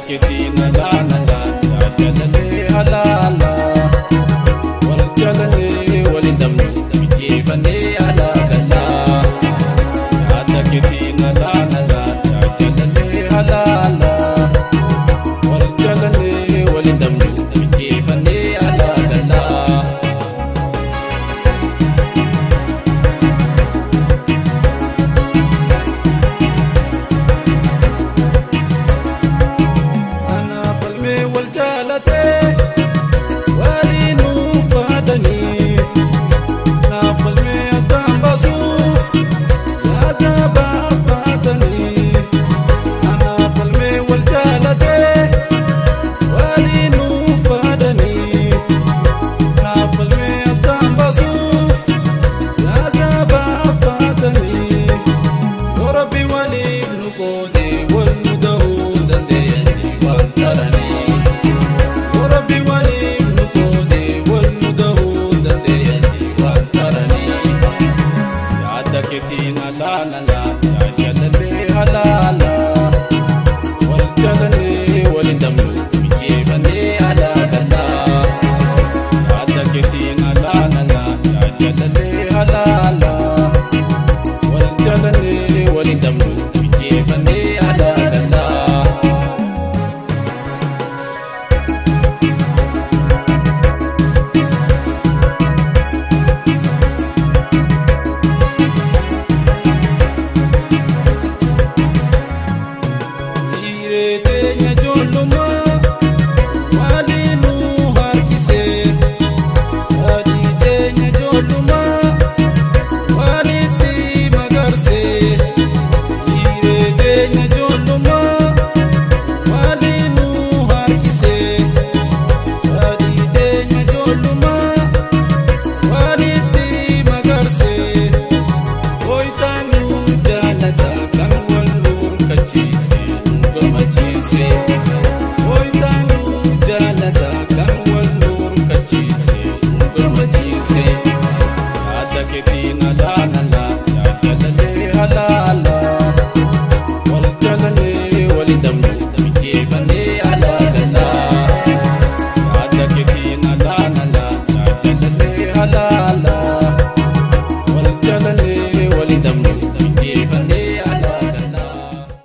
Keetiin alaa alaa jaalallee alaa alaa wal jaalannee waliin dhabnu injifannee alaa galaa. Yaada keetiin alaa alaa jaalallee alaa alaa wal jaalannee waliin dhabnu injifannee alaa galaa. Anaaf falmee wal jaalatee waliin uffatanii naaf falmee addaan baasuuf yaada baafatanii. Anaaf falmee wal jaalatee waliin uffatanii naaf falmee addaan baasuuf yaada baafatanii. Yoo Rabbi waliif nu qoode wal nu